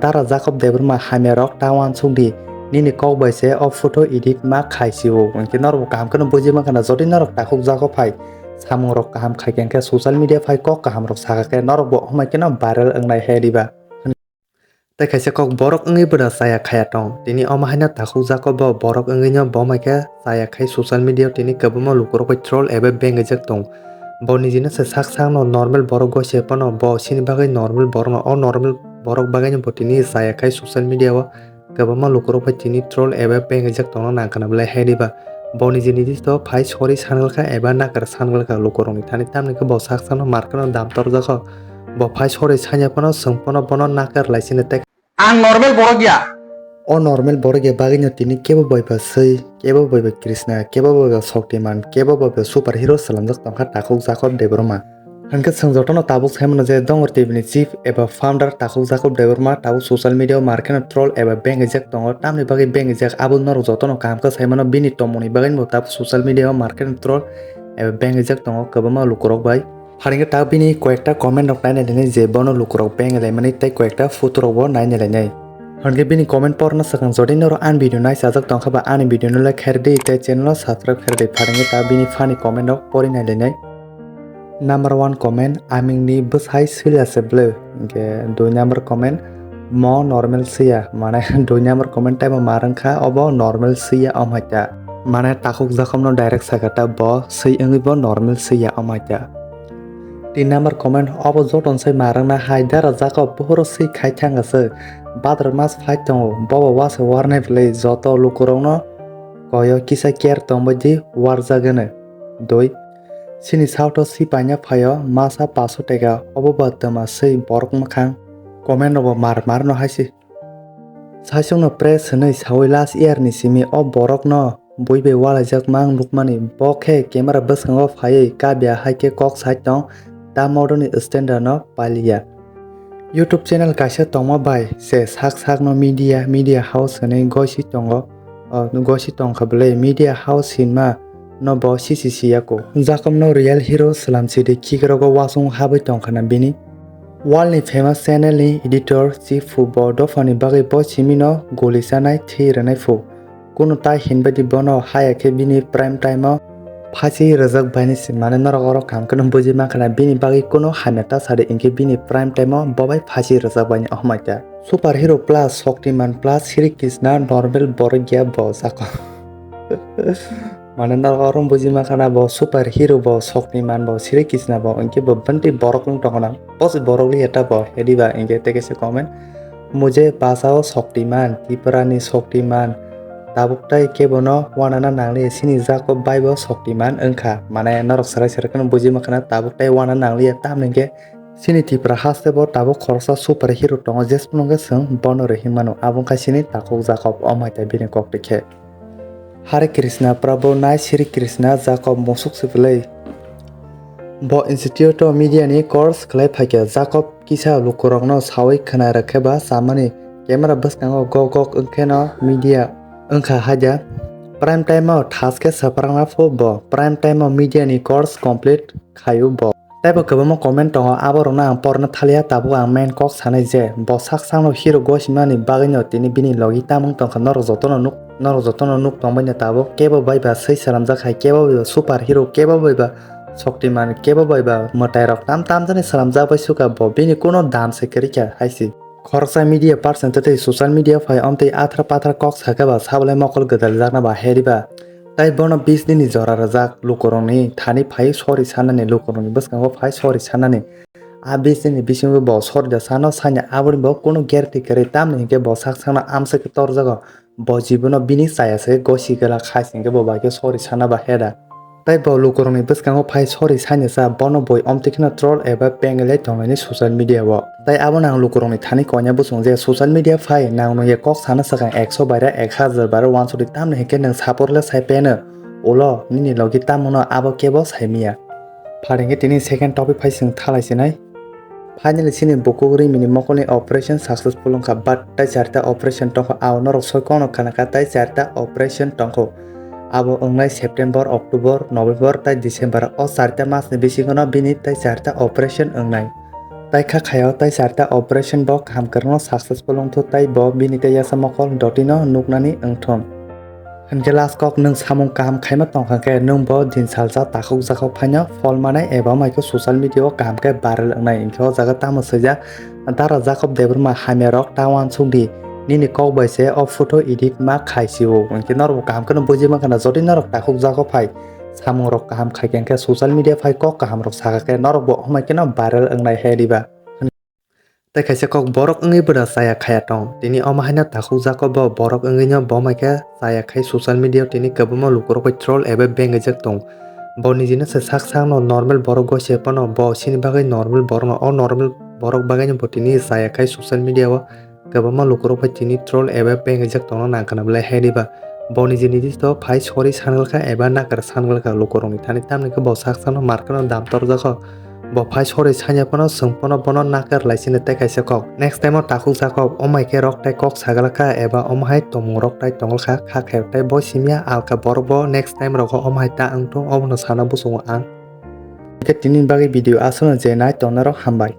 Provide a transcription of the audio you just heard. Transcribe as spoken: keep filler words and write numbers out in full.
Dara Jacob Debbarma hamya rok ta uansuk di, nini kok bai se o photo edit ma khai si o, hwnkhe norok bo kaham kheno buji mankha na, jodi norok takhuk Jacob hai samung rok kaham khai khe, hwnkhe social media phai kok kaham rok saka khe norok bo homai kheno viral wngnai he diba. Tei kaisa kok borok wngwi bwrwi chaya khaya tong. Tini omo haino takhuk Jacob bo borok wngwi no bo mai khe chaya khai social media o tini kwbangma lukurok bai troll eba bengijak tong. Bo nijino se sak sakno normal borok gosi phano bo chini bagwi normal borokno o normal borok bagwino bo tini chaya khai social media o kwbangma lukurok bai tini troll eba bengijak tongna nang khna belai hai diba. Bo niji niji to phai sorry sanwlkha eba nakar sanwlkha lukurokni thani, tamni khe bo sak sakno mar kheno dam torjakho. Bo phai sorry sanya phano, chwng phano bono nakar lai sini tei ang normal borok ya. O normal borok ya bagwino tini kebo bai ba swi, kebo bai ba Krishna, kebo bai ba Shaktiman, kebo bai ba super hero swlamjak tongkha takhuk Jacob Debbarma. Hwnkhe chwng jotono tabuk sai mano je Dongor T V ni chief eba founder takhuk Jacob Debbarma tabuk social media o mar kheno troll eba bengijak tongo. Tamni bagwi bengijak abo norok jotono kaham khe sai mano, bini tongmungni bagwi bo tabuk social media o mar kheno troll eba bengijak tongo kwbangma lukurok bai. Pharingkhe ta bini koyekta comment rok nainai lainai je bono lukurok beng laimani tei koyekta photo rok bo nainai lainai. Hwnkhe bini comment porna swkang jodi norok ani video naisajak tongkha ba ani video no like khairdi tei channel no subscribe khairdi, pharingkhe ta bini funny comment rok pori nai lainai. Number one comment, amingni bwsai swila se bwle. Hwnkhe dui number comment, mo normal swiya, mane dui number comment taibo ma rwngkha obo normal swiya omhaita. Mane takhuk Jacob no direct sakha ta bo swi wngwi bo normal swiya omhaita. Tin number comment, obo joton sai ma rwngna hai dara Jacob buhuro swi khai thang aswk. Bhadra mas phai tongo, bobo wasa warnai bwlwi joto lukurokno koyo kisa care tongbai di warjagwno. Dui, chini south o swi paina phaio masa paso teka, obo ba twma swi borok mwkhang. Comment rogo mar mar no hai se. Saichungno press hwnwi saui last year ni simi o borokno bui bai walaijak mang nukmani, bo khe camera bwskango phaiwi kabya hai khe kok sai tong, ta modoni standard no paliya. YouTube channel kaisa tongma bai se sak sakno media, media house hwnwi goisi tongo, o, goisi tongkha bwlwi media house hinma no bo sisi siyako. Jacob no real hero swlam sidi khikrok o wasung habwi tongkhana bini. World ni famous channel ni editor chief phu bo dophani bagwi bo simi no guli chanai thwi rwnai phu. Kunu tai hinbaidi bono haya khe bini prime time o phasi rwjak baini se, mane norok oro kaham kheno buji mankha na bini bagwi kunu hamya ta sadi hinkhe bini prime time o bobai phasi rwjak baini ohmaita. Super hero plus Shaktiman plus Sri Krishna normal borok ya bo jako. Mane norok oro buji mankha na bo super hero bo Shaktiman bo Sri Krishna bo hinkhe bo bwntwi borok wng tongkha na. Bo se borok liya ta bo hediba hinkhe tei kaisa comment. Mujhe bachao Shaktiman, Tripura ni Shaktiman. Tabuk tai kebono wanana nangli sini jako baibo Shaktiman wngkha. Mane norok sarai sarai kheno buji mankha na tabuk tai wana nangliya tamni hwnkhe sini Tripura haste bo tabuk khoroksa super hero tongo jesphano hwnkhe chwng bono rwhing mano. Abo wngkha sini takhuk Jacob omhaita bini kok twi khe. Hare Krishna Prabhu nai Sri Krishna Jacob musuk se bwlwi. Bo institute o media ni course khlai phaikha. Jacob kisa lukurokno saui khna rwkhe ba chamani camera bwskango gok gok wngkheno media wngkha haida. Prime time o thas khe swprakna pho bo. Prime time o media ni course complete khaio bo. Teibo kwbangma comment tongo, aborokno ang porna thaliya, tabuk ang main kok sanai je bo sak sakno hero gosimani bagwino tini bini logi tamung tongkha, norok jotono nuk, norok jotono nuk tongbaino tabuk, kebo bai ba swi swnamjak hai, kebo bai ba super hero, kebo bai ba Shaktiman, kebo bai ba mwtairok tam tam jani swnamjak bai sukha bo, bini kuno dam se kwrwikha hai se. Khoroksa media person tei social media phai omtwi athra pathra kok sakha ba sabolai mokol gwdaljakna ba heriba. Tai bono bis nini jora rwjak lukurokni thani phai sorry sanani, lukurokni bwskango phai sorry sanani. A bis nini bisingo bo sorry da sano sanya aboni bo kunu guarantee kwrwi, tamni hinkhe bo sak sakno amswk khe torjago. Bo jibono bini chaya se gosi gwlak hai se hinkhe bo bai khe sorry sana ba heda. Tai bo lukurokni bwskango phai sorry sainasa bono boi omtwi kheno troll eba pengelai tonglaini social media o. Tai abono ang lukurokni thani koina bwswng je social media phai nang nungya kok sana swkang ekso baira ek hajar baira wansukdi, tamni hinkhe nwng support le sai peno ulo nini logi tamungno abo kebo saimiya. Pharingkhe tini second topic phai chwng thalai sinai. Finally, chini bukuk rimini mokolni operation successful wngkha, but tai charta operation tongkha, ao norok soi kono khanakha tai charta operation tongkho. Abo wngnai September, October, November tai December, o charta masni bisingono bini tai charta operation wngnai. Tai kha khaio tai charta operation bo kaham kwrwngno successful wngthu tai bo bini tei yasa mokol dotino nuknani wngthun. Hinkhe last kok nwng samung kaham khaima tongkha khe nwng bo din salsa takhuk jakhuk phaino phol manai eba maikhe social media o kaham khe viral wngnai hinkhe o jaga tamo swijak Dara Jacob Debbarma hamya rok ta uansuk di nini kok bai se o photo edit ma khai sio hinkhe norok bo kaham kheno bujima khana jodi norok takhuk jakhuk phai samung rok kaham khai khe social media phai kok kaham rok saka khe norok bo homai kheno viral wngnai he diba. Tei kaisa kok borok wngwi bwrwa chaya khaya tong. Tini omo haino takhuk Jacob bo borok wngwino bo mai khe chaya khai social media o tini kwbangma lukurok bai troll eba bengijak tong. Bo nijino se sak sakno normal borok gose phano bo chini bagwi normal borokno o normal borok bagwino bo tini chaya khai social media o kwbangma lukurok bai tini troll eba bengijak tongna nangkha na belai hai diba. Bo niji niji to phai sorry sanwlkha eba nakar sanwlkha lukurokni thani tamni khe bo sak sakno markano dam torjakha. Bo phai sorry sanya phano chwng phano bono nakar lai sini tei kaisa kok. Next time o takhuk Jacob omai khe rok tai kok saglakha eba omo hai tomung rok tai tonglkha kha khe tai bo simya alka borok bo next time rogo omo hai ta wngthung obono sana buchungo ang. Hwnkhe tini bagwi video aswkno je nai tongnai rok hambai.